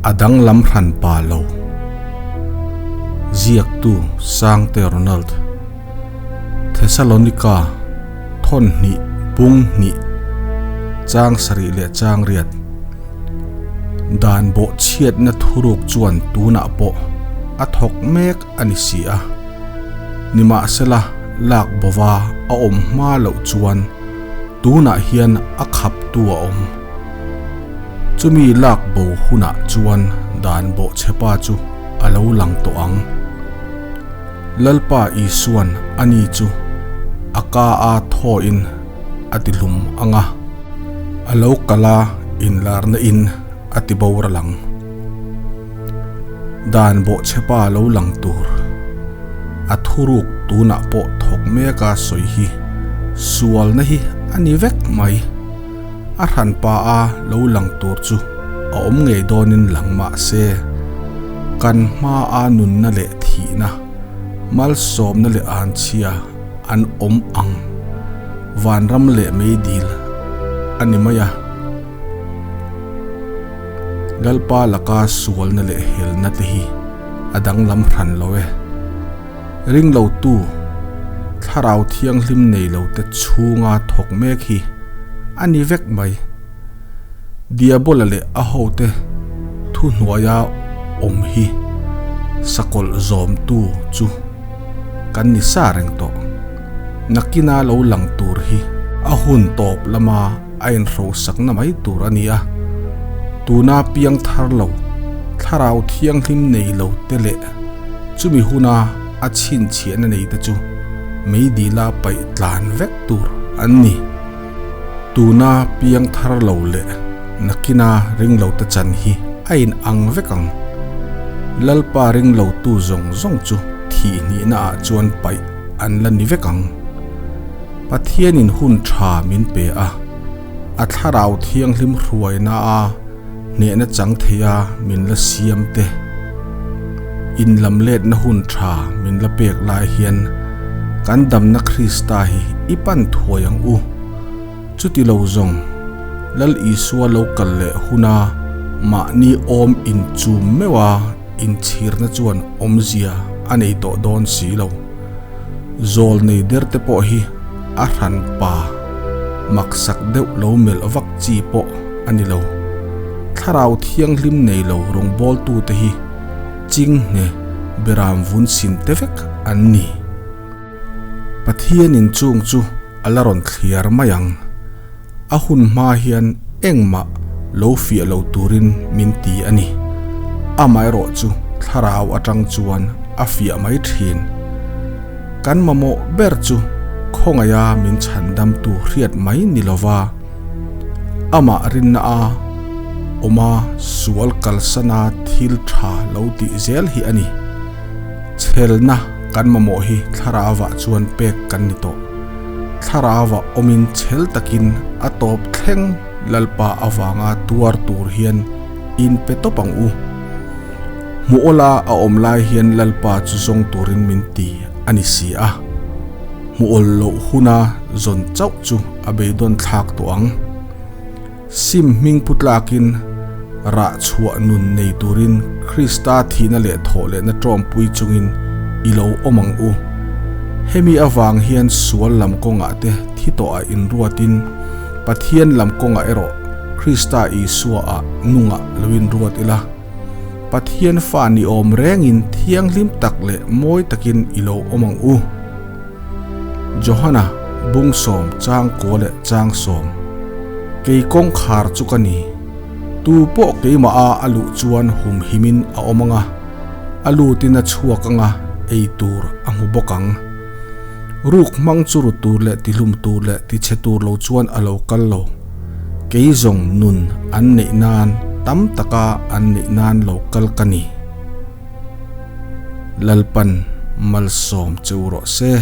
A danglam hran pa lo. Ziaktu Sangte Ronald. Thesalonika thawn hnih bung hnih chang sarih leh chang riat. Dan bawhchhiatna thuruk chuan tunah pawh a thawk mek a ni si a. Nimahsela lak bova a awm hma loh chuan tunah hian a khaptu a awm. Chumi lak bo hunah chuan dan bawhchhepa chu a lo lang tawh ang. Lalpa Isuan ani chu a ka a thawin a ti hlum ang a, a lo kal a inlarna in a ti boral ang. Dan bawhchhepa lo lang tur a thuruk tunah pawh thawk mek a sawi hi sualna hi a ni vek mai. A hranpa a lo lang tur chu a awm ngei dawnin lang mah se, kan hma a nunna leh thihna, malsawmna leh anchhia an awm ang vanram leh meidil a ni mai a. Lalpa laka sualna leh helna te hi a danglam hran lo e. Ringlotu, thlarau thianghlim nei lo te chhunga thawk mek hi a ni vek mai. Diabola leh a hote thuhnuaia awm hi sakawlh zawmtu chu kan ni sa reng tawh. Nakina lo lang tur hi a hun tawp lama a inhrosakna mai tur a ni a, tuna piang thar lo, thlarau thianghlim nei lo te leh chumi huna a chhinchhiahna nei te chu meidila paih tlan vek tur an ni. Tuna piang thar lo leh nakina ring lo te chan hi a in ang vek ang. Lalpa ring lo tu zawng zawng chu thih hnihna ah chuan paih an la ni vek ang. Pathianin hun tha min pe a, a thlarau thianghlim hruaina a hnehna chang theia min la siam te, inlamletna hun tha min la pek lai hian kan damna Krista hi i pan thuai ang u. Chuti lo zawng, Lal Isua lo kal leh huna mahni awm inchum meuha inchhirna chuan awmzia a nei tawh dawn si lo. Zawl nei der te pawh hi a hran pa maksak deuh lo melh vak chi pawh a ni lo. Thlarau thianghlim nei lo rawngbawltu te hi chinghne beram vun sin te vek an ni. Pathianin chung chu a la rawn thliar mai ang. A hun hma hian engmah lo fiah lo turin min ti a ni. Amaherawh chu thlarau atang chuan a fiah mai thin. Kan mamawh ber chu khawngaiha min chhandamtu hriat mai ni lova, amah rinna a awma sual kalsana thil tha lo tih zel hi a ni. Chhelna kan mamawh hi thlarauah chuan pek kan ni tawh. Thlarauah awmin chhel takin a tawp thleng Lalpa avanga tuar tur hian in pe tawp ang u. Hmuhawla a awm lai hian Lalpa chu zawng turin min ti a ni si a. Hmuhawl loh huna zawn chauh chu a beidawn thlak tawh ang. Sim hming pu tlakin rah chhuah nun nei turin Krista thihna leh thawh lehna tawmpui chungin i lo awm ang u. Hemi avang hian sual lam kawngah te thi tawhah inruatin Pathian lam kawngah erawh Krista Isua ah nungah lo inruat ila. Pathian fa ni awm rengin thianghlim tak leh mawi takin i lo awm ang u. Johana bungsawm chang kua leh chang sawm. Kei kawngkhar chu ka ni. Tu pawh keimah a a luh chuan humhimin a awm ang a, a lutin a chhuak ang a, ei tur a hmu bawk ang. Ruk hmang chu ru tur leh tihlum tur leh tichhe tur lo chuan a lo kal lo. Kei zawng nun an neih nan tam taka an neih nan lo kal ka ni. Lalpan malsawm che u rawh se.